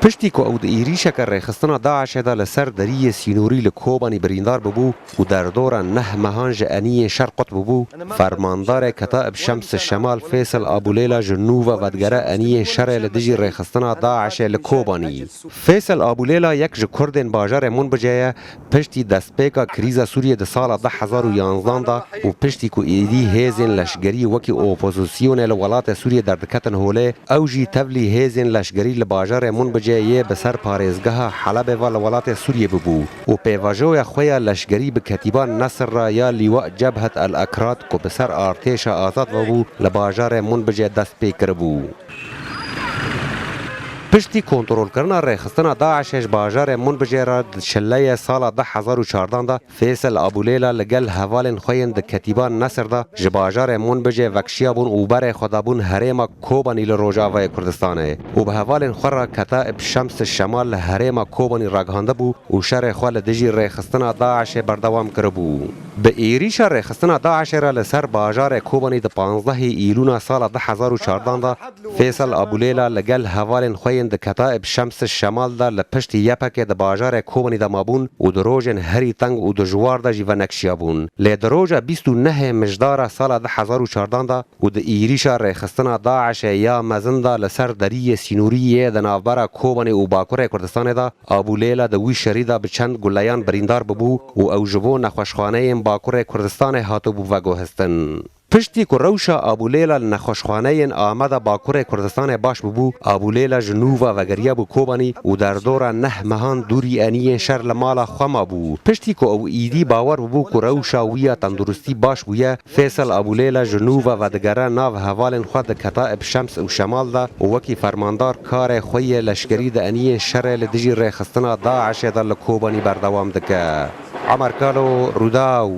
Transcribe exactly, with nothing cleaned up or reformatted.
Piştî ku ew di êrîşeke rêxistina DAIŞ'ê de li ser deriyê sînorî li Kobanî birîndar bibû û derdora neh mehan ji eniyên şer qut bûbû, fermandarê Ketaib Şems Şemal Fêsel Abûlêla ji nû ve vedigere eniyên şerê li dijî rêxistina DAIŞ'ê li Kobanî. Fêsel Abûlêla yek ji Kurdên bajarê Munbicê ye, piştî destpêka krîza Sûriyê di sala du hezar û yanzdan de û piştî ku êdî hêzên leşgerî wekî opozisyonê li welatê Sûriyê derdiketin holê, ew jî tevlî hêzên leşgerî li bajarê Munbicê yê bi ser parêzgeha Helebê ve li welatê Sûriyê bûbû û pêvajoya xwe ya leşgerî bi ketîba Nesr re ya Lîwa Cebhet El Ekrat ku bi ser artêşa azad ve bû, li bajarê Munbicê dest pê kiribû. Piştî kontrolkirina rêxistina DAIŞ'ê ji bajarê Munbicê re di şileyê sala du hezar û çardan de Fêsel Abûlêla li gel hevalên xwe yên di ketîba Nesr de ji bajarê Munbicê vekşiyabûn û berê xwe dabûn herêma Kobanî li Rojavayê Kurdistanê û bi hevalên xwe re Ketaib Şems Şemal li herêma Kobanî ragihandibû û şerê xwe li dijî rêxistina DAIŞ'ê berdewam kiribû. Bi êrîşa rêxistina DAIŞ'ê re li ser bajarê Kobanî di panzdehê Îlûna sala du hezar û çardan de Fêsel Abûlêla li gel hevalên xwe yên di Ketaib Şems Şemal de li piştî YPG'ê di bajarê Kobanî de mabûn û di rojên herî teng û dijwar de jî venekşiyabûn. Lê di roja bîst û nehê Mijdara sala du hezar û çardan de û di êrîşa rêxistina DAIŞ'ê ya mezin de li ser deriyê sînorî yê di navbera Kobanê û Bakurê Kurdistanê de, Abûlêla di wî şerî de bi çend guleyan birîndar bibû û ew ji bo nexweşxaneyên Bakurê Kurdistanê hatibû veguhestin. Piştî ku rewşa Abûlêla li nexweşxaneyên Ameda Bakurê Kurdistanê baş bûbû, Abûlêla ji nû ve vegeriyabû Kobanî û derdora neh mehan dûrî eniyên şer li mala xwe mabû. Piştî ku ew îdî bawer bûbû ku rewşa wî ya tenduristî baş bûye, Fêsel Abûlêla ji nû ve vedigere nav hevalên xwe di Ketaib Şems û Şemal de û wekî fermandar karê xwe yê leşkerî di eniyên şerê li dijî rêxistina DAIŞ'ê de li Kobanî berdewam dike. Emer Kalo, Rûdaw.